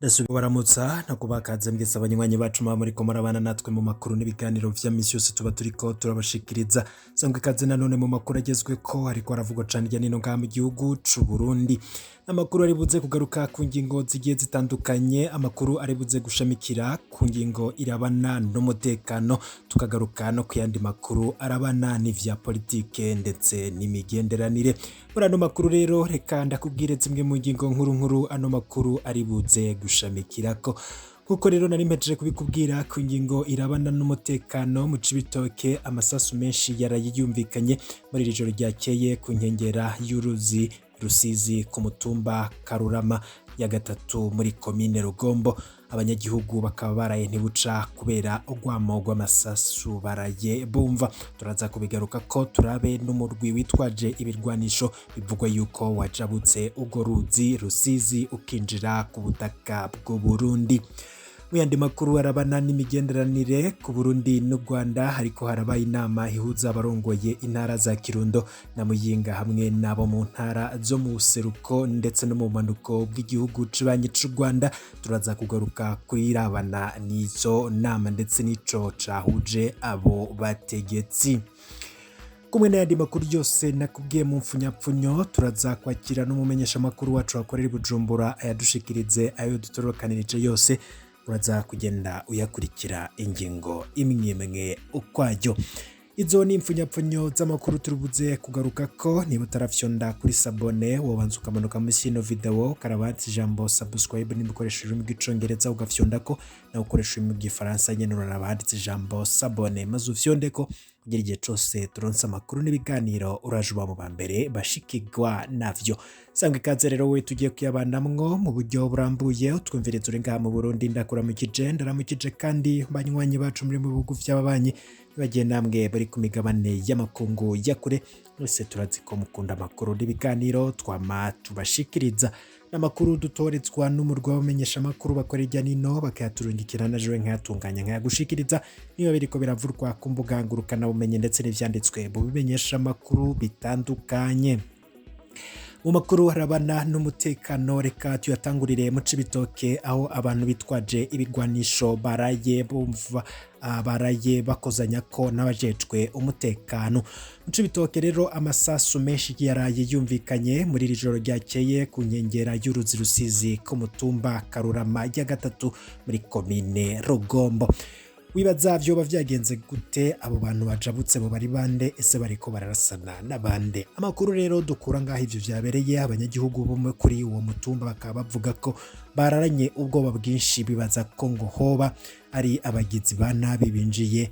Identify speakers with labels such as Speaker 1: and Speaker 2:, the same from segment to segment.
Speaker 1: Ndasubiye no kubakaza mwese abanywanyi bacu muba muriko murabana natwe mu makuru n'ibiganiro vya misi yose tuba turiko turabashikiriza. Sangwa ikaze nanone mu makuru agezweko ariko aravugwa cane hirya no hino ngaha mu gihugu c'u Burundi. Amakuru ari buze kugaruka ku ngingo zigiye zitandukanye, amakuru ari buze gushamikira ku ngingo irabana n'umutekano, tukagaruka no ku yandi makuru arabana n'ivya politike ndetse n'imigenderanire. Muri ano makuru rero reka ndakubwire zimwe mu ngingo nkuru nkuru ano makuru ari buze gushamikirako. Nkuko rero nari mpejeje kubikubwira ku ngingo irabana n'umutekano mu Cibitoke, amasasu menshi yaraye yumvikanye muri iri joro ryakeye ku nkengera y'uruzi Rusizi ku mutumba Karurama ya gatatu muri komine Rugombo. Abanyagihugu bakaba baraye ntibuca kubera urwamo rw'amasasu baraye bumva. Turaza kubigaruka ko turabe n'umurwi witwaje ibirwanisho bivugwa yuko wajabutse urwo ruzi Rusizi ukinjira ku butaka bw'u Burundi. Mu yandi makuru arabana n'imigenderanire ku Burundi n'u Rwanda, hariko harabaye inama ihuza abarongoye intara za Kirundo na Muyinga hamwe n'abo mu ntara zo mu buseruko ndetse no mu bumanuko bw'igihugu cibanyi c'u Rwanda. Turaza kugaruka kuyirabana n'izo nama ndetse n'ico cahuje abo bategetsi. Kumwe n'ayandi makuru yose nakubwiye mu mfunyapfunyo, turaza kwakira n'umumenyeshamakuru wacu akorera i Bujumbura ayadushikirize ayo dutorokanirije yose. Uraza kugenda uyakurikira ingingo imwe imwe ukwayo. Izo ni impfunyapfunyo z'amakuru turibuze kugaruka ko. Niba utarafyonda kuri s'abonner, wobanza ukamanuka munsi y'ino video ukaraba handitse ijambo subscribe. Niba ukoresha ururimi rw'icongereza ugafyondako, nawe ukoresha ururimi rw'igifaransa nyene uraraba handitse ijambo s'abonner maze ufyondeko, kugira igihe cose turonse amakuru n'ibiganiro uraje uba mu ba mbere bashikirwa navyo. Sangwa ikaze rero we tugiye kuyabanamwo mu buryo burambuye. Utwumviriza uri ngaha mu Burundi, ndakuramukije, ndaramukije kandi banywanyi bacu muri mu bihugu vy'ababanyi, bagiye namwe bari ku migabane y'amakungu ya kure. Mwese turazi ko mukunda amakuru n'ibiganiro twama tubashikiriza, n'amakuru dutorezwa n'umurwi w'abamenyeshamakuru bakora hirya nino bakayaturungikira, na jewe nkayatunganya nkayagushikiriza. Niba biriko biravurwa ku mbuga ngurukanabumenyi ndetse n'ivyanditswe mu bimenyeshamakuru bitandukanye. Mu makuru harabana n'umutekano, reka tuyatangurire mu Cibitoke, aho abantu bitwaje ibigwanisho baraye bumva baraye bakozanya ko n'abajejwe umutekano mu Cibitoke. Rero amasasu menshi yaraye yumvikanye muri iri joro ryakeye ku nkengera y'uruzi Rusizi ku mutumba Karurama ya gatatu muri komine Rugombo. Wibaza vyoba vyagenze gute? Abo bantu bajabutse bo bari bande? Ese bariko bararasana n'abande? Amakuru rero dukura ngaho ivyo vyabereye, abanyagihugu bo kuri uwo mutumba bakaba bavuga ko bararanye ubwoba bwinshi, bibaza ko ngo hoba ari abagizi ba nabi binjiye.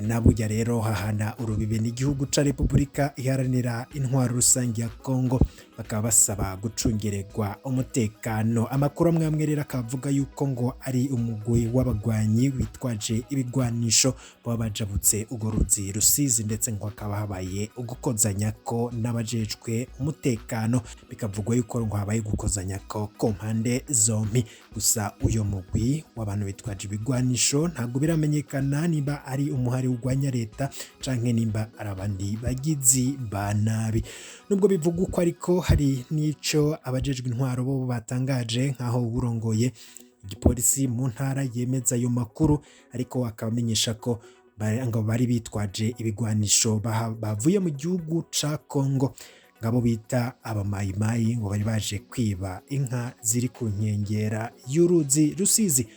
Speaker 1: Naburya rero hahana urubibe n'igihugu ca Repubulika Iharanira Intwaro Rusange ya Kongo, bakaba basaba gucungererwa umutekano. Amakuru amwe amwe rero akavuga yuko ngo ari umugwi w'abagwanyi witwaje ibigwanisho baba bajabutse urwo ruzi Rusizi, ndetse ngo hakaba habaye ugukozanyako n'abajejwe umutekano. Bikavugwa yuko ngo habaye gukozanyako ku mpande zompi. Gusa uyo mugwi w'abantu bitwaje ibigwanisho ntabwo biramenyekana niba ari umuhari urwanya leta canke nimba ari abandi bagizi ba nabi. Nubwo bivugwa uko, ariko hari n'ico abajejwe intwaro bo batangaje, nk'aho uwurongoye igipolisi mu ntara yemeza ayo makuru, ariko akaba amenyesha ko ngo bari bitwaje ibigwanisho bavuye mu gihugu ca Kongo, ngabo bita abamayimayi, ngo bari baje kwiba inka ziri ku nkengera y'uruzi Rusizi.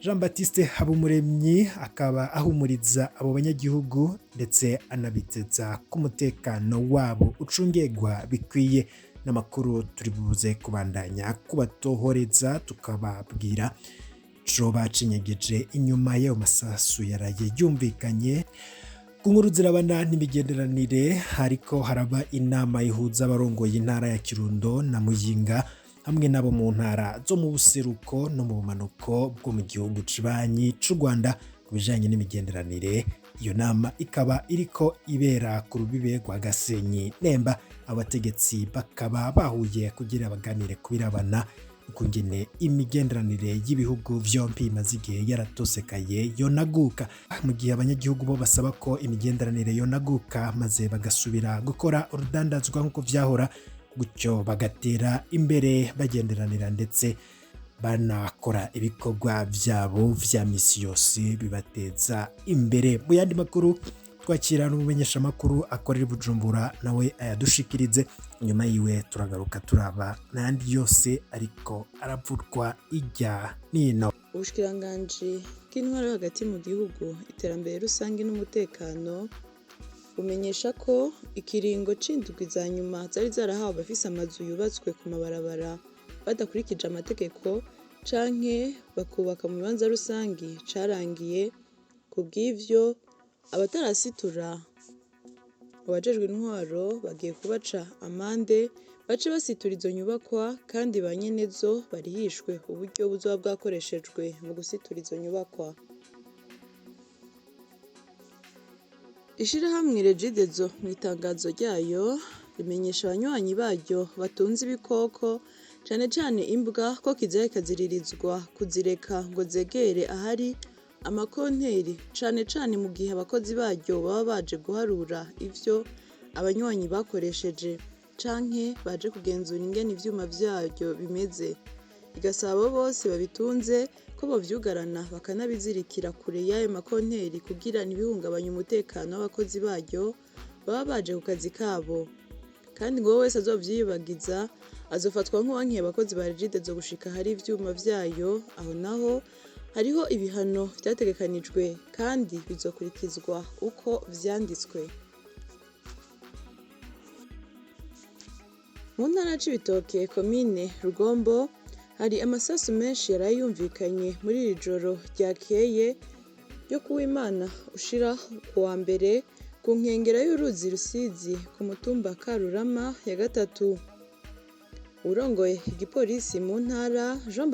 Speaker 1: Jean Baptiste Habumuremyi akaba ahumuriza abo banyagihugu ndetse anabiteza ko umutekano wabo ucungegwa bikwiye. N'amakuru turi buze kubandanya kubatohoreza, tukababwira co bacinyegeje inyuma y'ayo masasu yaraye yumvikanye. Ku nkuru zirabana n'imigenderanire, hariko haraba inama ihuza abarongoye intara ya Kirundo na Muyinga hamwe n'abo mu ntara zo mu buseruko no mu bumanuko bwo mu gihugu cibanyi c'u Rwanda ku bijanye n'imigenderanire. Iyo nama ikaba iriko ibera ku rubibe rwa Gasenyi Nemba. Abategetsi bakaba bahuye kugira baganire ku birabana ukungene imigenderanire y'ibihugu vyompi imaze igihe yaratosekaye yonaguka, mu gihe abanyagihugu bo basaba ko imigenderanire yonaguka maze bagasubira gukora urudandazwa nk'uko vyahora, gutyo bagatera imbere bagenderanira ndetse. Banakora ibikorwa vyabo vya misi yose bibateza imbere. Mu yandi makuru, twakira n'umumenyeshamakuru akorera i Bujumbura, nawe ayadushikirize. Inyuma yiwe turagaruka turaba n'ayandi yose ariko aravurwa irya nino.
Speaker 2: Ubushikiranganji bw'intwaro yo hagati mu gihugu, iterambere rusangi n'umutekano bumenyesha ko ikiringo c'indwi za nyuma zari zarahawe abafise amazu yubatswe ku mabarabara badakurikije amategeko canke bakubaka mu bibanza rusangi carangiye. Kubw'ivyo, abatarasitura, abajejwe intwaro bagiye kubaca amande, bace basitura izo nyubakwa, kandi ba nyenezo barihishwe uburyo buzoba bwakoreshejwe mu gusitura izo nyubakwa. Ishirahamwe Regideso mu itangazo ryayo rimenyesha abanywanyi baryo batunze ibikoko, cane cane imbwa, ko kizira kikaziririzwa kuzireka ngo zegere ahari amakonteri, cane cane mu gihe abakozi baryo baba baje guharura ivyo abanywanyi bakoresheje canke baje kugenzura ingene ivyuma vyaryo bimeze. Igasaba abo bose babitunze ko bovyugarana bakanabizirikira kure y'ayo makonteri kugira ntibihungabanye umutekano w'abakozi baryo baba baje ku kazi kabo. Kandi ngo uwo wese azovyiyibagiza azofatwa nk'uwankiye abakozi ba Regideso gushika ahari ivyuma vyayo. Aho naho hariho ibihano vyategekanijwe kandi bizokurikizwa uko vyanditswe. Mu ntara ya Cibitoke, komine Rugombo, hari amasasu menshi yaraye yumvikanye muri iri joro ryakeye ryo kuw'Imana ushira kuwa mbere ku nkengera y'uruzi Rusizi ku mutumba Karurama ya gatatu. Uwurongoye igipolisi mu ntara, Jean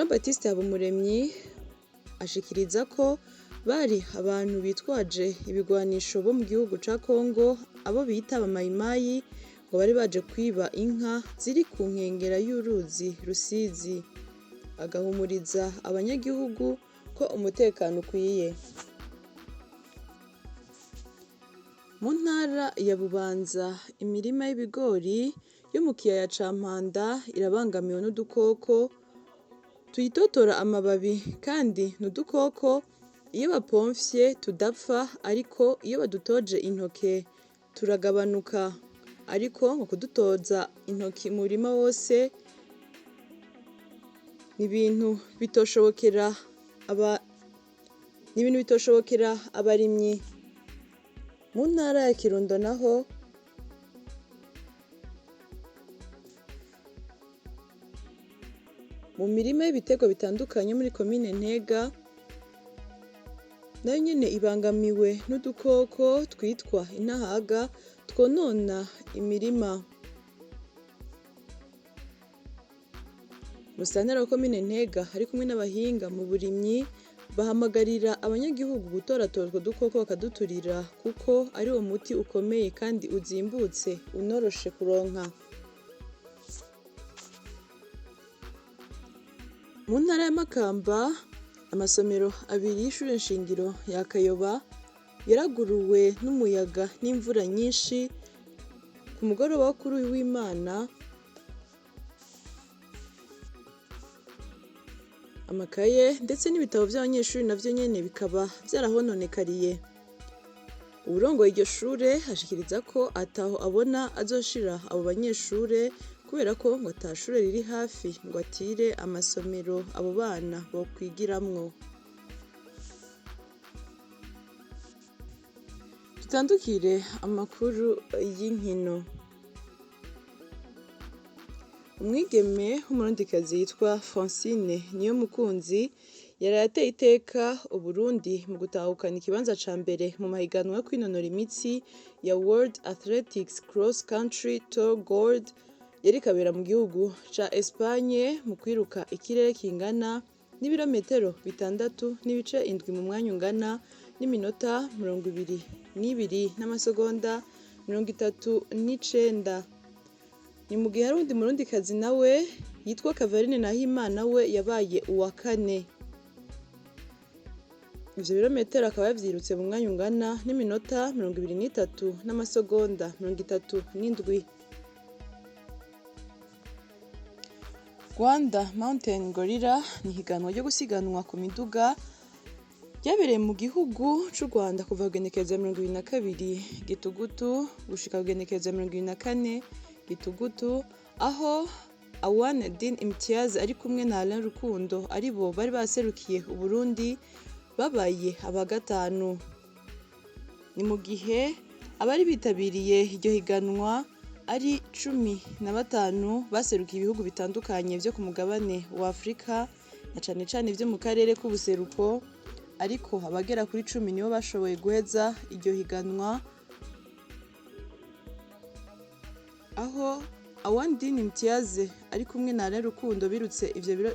Speaker 2: Baptiste Habumuremyi, ashikiriza ko bari abantu bitwaje ibigwanisho bo mu gihugu ca Congo, abo bita abamayimayi, ngo bari baje kwiba inka ziri ku nkengera y'uruzi Rusizi. Agahumuriza abanyagihugu ko umutekano ukwiye. Mu ntara ya Bubanza, imirima y'ibigori yo mu kiyaya ca Mpanda irabangamiwe n'udukoko tuyitotora amababi, kandi n'udukoko iyo bapomfye tudapfa, ariko iyo badutoje intoke turagabanuka. Ariko ngo kudutoza intoki umurima wose ni ibintu bitoshobokera aba ni ibintu bitoshobokera abarimyi. Mu ntara ya Kirundo naho, mu mirima y'ibiterwa bitandukanye muri komine Ntega, nayo nyene ibangamiwe n'udukoko twitwa intahaga twonona imirima. Musitanteri wa komine Ntega ari kumwe n'abahinga mu burimyi bahamagarira abanyagihugu gutoratora utwo dukoko bakaduturira, kuko ari wo muti ukomeye kandi uzimbutse unoroshe kuronka. Mu ntara ya Makamba, amasomero abiri y'ishure nshingiro ya Kayoba yaraguruwe n'umuyaga n'imvura nyinshi ku mugoroba wo kuri uyu w'Imana. Amakaye ndetse n'ibitabo vy'abanyeshuri navyo nyene bikaba vyarahononekariye. Uwurongoye iryo shure ashikiriza ko ataho abona azoshira abo banyeshure, kubera ko ngo ata shure riri hafi ngo atire amasomero abo bana bokwigiramwo. Dutandukire amakuru y'inkino. Umwigeme w'umurundikazi yitwa Francine Niyomukunzi yaraye ateye iteka Uburundi mu gutahukana ikibanza ca mbere mu mahiganwa yo kwinonora imitsi ya World Athletics Cross Country Tour Gold yariko abera mu gihugu ca Espagne, mu kwiruka ikirere kingana n'ibirometero 6.7 mu mwanya ungana n'iminota 22 n'amasegonda 39. Ni mu gihe hari uwundi murundikazi nawe yitwa Kavarine Nahimana, we yabaye uwa kane. Ivyo birometero akaba yavyirutse mu mwanya ungana n'iminota 23 n'amasegonda 37. Rwanda Mountain Gorilla ni ihiganwa ryo gusiganwa ku miduga ryabereye mu gihugu c'u Rwanda kuva kugenekereza 22 Gitugutu gushika kugenekereza 24 Gitugutu, aho Awan Din Imtiaz ari kumwe na Alain Rukundo aribo bari baserukiye Uburundi babaye aba gatanu. Ni mu gihe abari bitabiriye iryo higanwa ari 15 baserukiye ibihugu bitandukanye vyo ku mugabane wa Afrika na cane cane ivyo mu karere k'ubuseruko, ariko abagera kuri 10 nibo bashoboye guheza iryo higanwa, aho Awan Din Imtiaz ari kumwe na Alain Rukundo birutse ivyo biro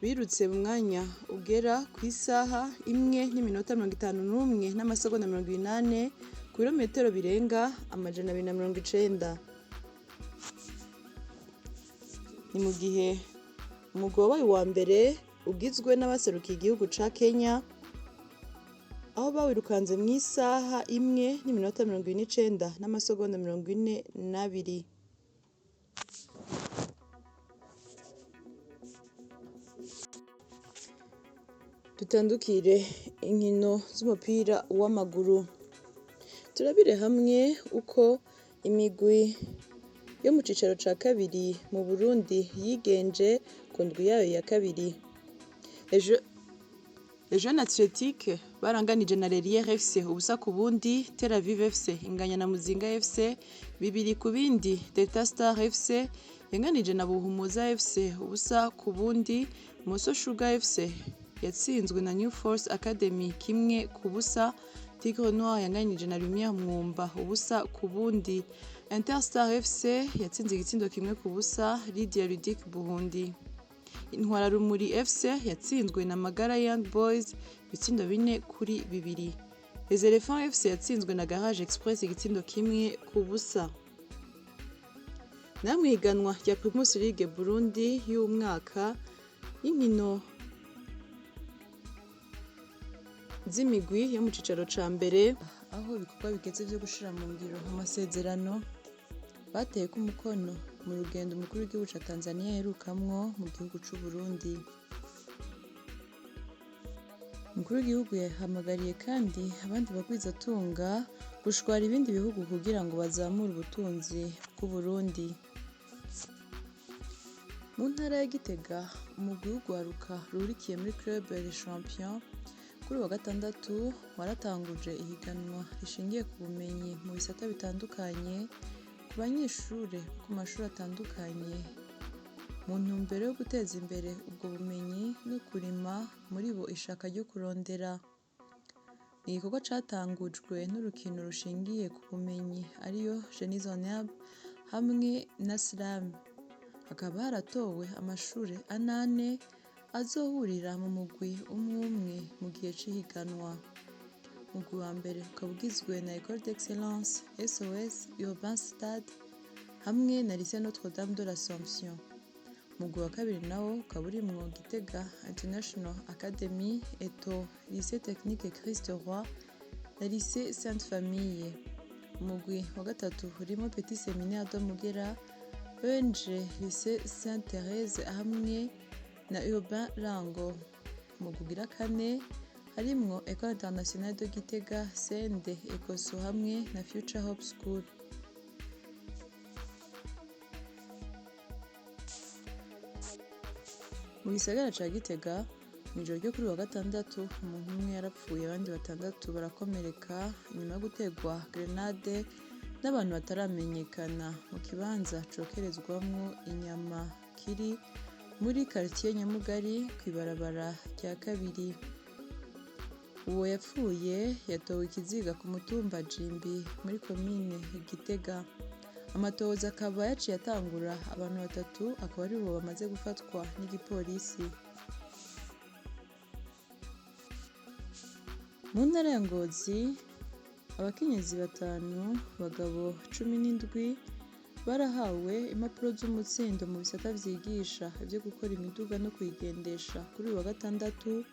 Speaker 2: birutse mu mwanya ugera ku isaha imwe n'iminota 51 n'amasegonda 80 ku birometero birenga 290. Ni mu gihe umugwi wabaye uwa mbere ugizwe n'abaserukiye igihugu ca Kenya, aho bawirukanze mu isaha imwe n'iminota 29 n'amasegonda 42. Dutandukire inkino z'umupira w'amaguru. Turabire hamwe uko imigwi yo mu cicaro ca kabiri mu Burundi yigenje ku ndwi yayo ya kabiri. Les Jeunes Athlétiques baranganije na Lerier FC 0-0, Tel Aviv FC inganya na Muzinga FC 2-2, Delta Star FC yanganije na Buhumuza FC 0-0, Moso Sugar FC yatsinzwe na New Force Academy 1-0, Tigre Noir yanganije na Lumière Mwumba 0-0, Interstar FC yatsinze igitsindo 1-0 Lydia Ludic Burundi. Intwararumuri FC yatsinzwe na Magara Young Boys ibitsindo 4-2. Les Elephants FC yatsinzwe na Garage Express igitsindo 1-0. Namwe higanwa rya Primus League Burundi y'umwaka y'inkino z'imigwi yo mu cicaro ca mbere, aho ibikorwa bigeze vyo gushira mu ngiro amasezerano bateyeko umukono mu rugendo umukuru w'igihugu ca Tanzania yaherukamwo mu gihugu c'u Burundi. Umukuru w'igihugu yahamagariye kandi abandi bagwizatunga gushwara ibindi bihugu kugira ngo bazamure ubutunzi bw'Uburundi. Mu ntara ya Gitega, umugwi w'urwaruka ruhurikiye muri Club Les Champions kuri uwa gatandatu waratanguje ihiganwa rishingiye ku bumenyi mu bisata bitandukanye ku banyeshure bo ku mashuri atandukanye mu ntumbero yo guteza imbere ubwo bumenyi no kurima muri bo ishaka ryo kurondera. Ni igikorwa catangujwe n'urukino rushingiye ku bumenyi ariyo Genies en Herbe hamwe na Slam. Hakaba haratowe amashure 8 azohurira mu mugwi umwe umwe mu gihe c'ihiganwa. Umugwi wa mbere ukaba ugizwe na Ecole d'Excellence, SOS, Urbain Stade hamwe na Lycée Notre-Dame de l'Assomption. Umugwi wa kabiri nawo ukaba urimwo Gitega International Academy, Eto, Lycée Technique Christ Roi na Lycée Sainte Famille. Umugwi wa gatatu urimwo Petit Séminaire de Mugera, ONG Lycée Sainte Thérèse hamwe na Urbain Rango. Umugwi ugira kane harimwo Ecole Internationale de Gitega, Sende, Ekoso hamwe na Future Hope School. Mu gisagara ca Gitega, mw'ijoro ryo kuri uwa gatandatu, umuntu umwe yarapfuye abandi 6 barakomereka inyuma yo gutegwa grenade n'abantu bataramenyekana mu kibanza cokerezwamwo inyama kiri muri quartier Nyamugari kw'ibarabara rya kabiri. Uwo yapfuye yatowe ikiziga ku mutumba Jimbi muri komine Gitega. Amatohoza akaba yaciye atangura, abantu 3 akaba aribo bamaze gufatwa n'igipolisi. Mu ntara ya Ngozi, abakenyezi 5, abagabo 17 barahawe impapuro z'umutsindo mu bisata vyigisha ivyo gukora imiduga no kuyigendesha kuri uyu wa gatandatu,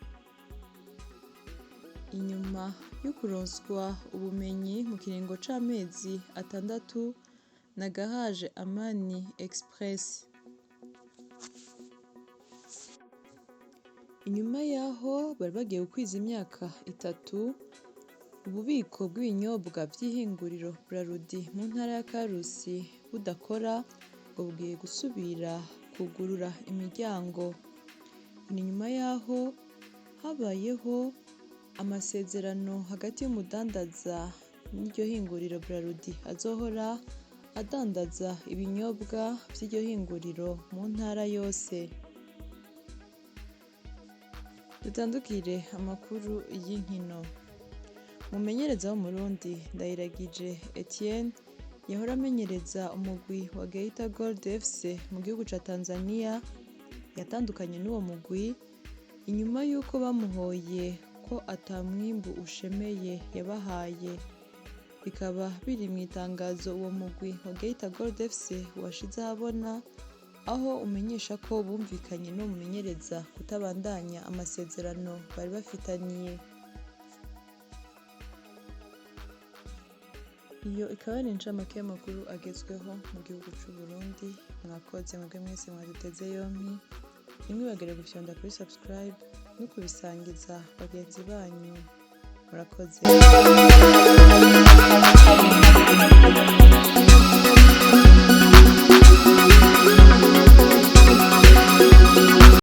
Speaker 2: inyuma yo kuronswa ubumenyi mu kiringo c'amezi 6 na Garage Amani Express. Inyuma y'aho bari bagiye gukwiza imyaka 3 ububiko bw'ibinyobwa vy'ihinguriro Brarudi mu ntara ya Karusi budakora, ngo bugiye gusubira kugurura imiryango. Ni nyuma y'aho habayeho amasezerano hagati y'umudandaza n'iryo hinguriro Brarudi azohora adandaza ibinyobwa vy'iryo hinguriro mu ntara yose. Dutandukire amakuru y'inkino. Umumenyereza w'Umurundi Ndayiragije Etienne yahora amenyereza umugwi wa Geita Gold FC mu gihugu ca Tanzania yatandukanye n'uwo mugwi inyuma y'uko bamuhoye ko ata mwimbu ushemeye yabahaye. Bikaba biri mw'itangazo uwo mugwi wa Geita Gold FC washize ahabona, aho umenyesha ko bumvikanye n'uwo mumenyereza kutabandanya amasezerano bari bafitaniye. Iyo ikaba ari incamake y'amakuru agezweho mu gihugu c'u Burundi. Mwakoze mwebwe mwese mwaduteze yompi, ntimwibagire gufyonda kuri subscribe no kubisangiza bagenzi banyu. Murakoze.